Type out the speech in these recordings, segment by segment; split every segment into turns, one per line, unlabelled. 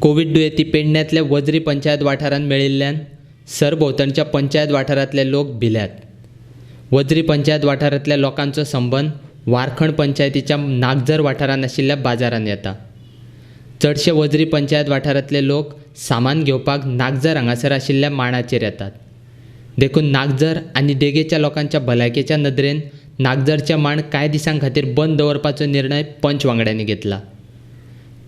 Covid दुयेंती पेडण्यांतल्या वजरी पंचायत वाठारांत मेळिल्ल्यान सरभोंवतणच्या पंचायत वाठारांतले लोक भिल्यात. वजरी पंचायत वाठारांतल्या लोकांचो संबंद वारखंड पंचायतीच्या नागझर वाठारांत आशिल्ल्या बाजारांत येता. चडशे वजरी पंचायत वाठारांतले लोक सामान घेवपाक नागझर हांगासर आशिल्ल्या माणाचेर येतात. देखून नागझर आनी देगेच्या लोकांच्या भलायकेच्या नदरेन नागझरचे माण कांय दिसां खातीर बंद दवरपाचो निर्णय पंच वांगड्यांनी घेतला.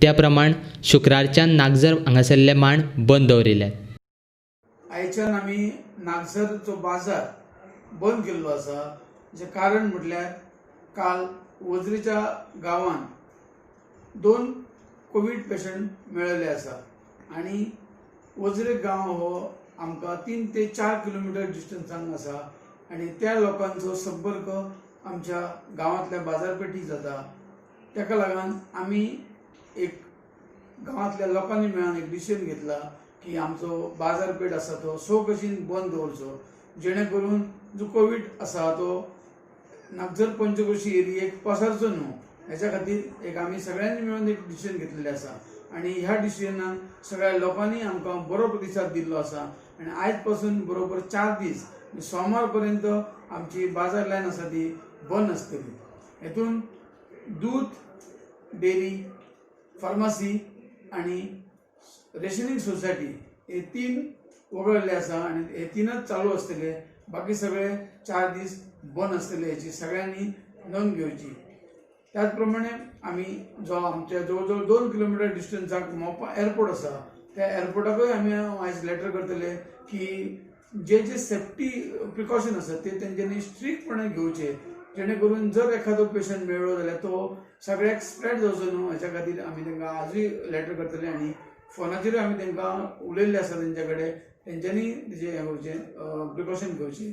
त्या प्रमाण शुक्रारच्यान नागझर हांगासरले माण बंद दवरिल्ले.
आयच्यान आमी नागझरचो बाजार बंद केल्लो आसा. जें कारण म्हटल्यार काल वजरीच्या गांवान दोन कोवीड पेशंट मेळिल्ले आसा आनी वजरी गांव हो आमकां 3 ते 4 किलोमिटर डिस्टन्सांक आसा आनी त्या लोकांचो संपर्क आमच्या गांवांतल्या बाजारपेठी जाता. ताका लागून आमी एक गांवांतल्या लोकांनी मेळून एक डिसिजन घेतला की आमचो बाजारपेठ आसा तो सो कशीन बंद दवरचो, जेणे करून जो कोवीड आसा तो नागझर पंचक्रोशी एरियेक पसरचो न्हू. हेच्या खातीर एक आमी सगळ्यांनी मेळून एक डिसिजन घेतलेलें आसा आनी ह्या डिसिजनाक सगळ्या लोकांनी आमकां बरो प्रतिसाद दिल्लो आसा. आनी आयज पासून बरोबर 4 दीस, सोमार पर्यंत आमची बाजार लायन आसा ती बंद आसतली. हेतून दूद, डेअरी, फार्मासी आनी रेशनिंग सोसायटी हे तीन वगळल्ले आसा आनी हे तीनच चालू आसतले. बाकी सगळे 4 दीस बंद आसतले, हेची सगळ्यांनी नोंद घेवची. त्याच प्रमाणे आमी जो आमच्या जवळ जवळ 2 किलोमिटर डिस्टन्साक मोपा एअरपोर्ट आसा, त्या एअरपोर्टाकूय आमी आयज लेटर करतले की जे जे सेफ्टी प्रिकॉशन आसा ते तेंच्यांनी स्ट्रिक्टपणे घेवचे, जेणे करून जर एखादो पेशंट मेळ्ळो जाल्यार तो सगळ्याक स्प्रेड जावचो न्हू. हेच्या खातीर आमी तांकां आजूय लेटर करतले आनी फोनाचेरूय आमी तांकां उलयल्ले आसा तेंच्या कडेन. तेंच्यांनी तेजें हें करचें, प्रिकॉशन घेवचें.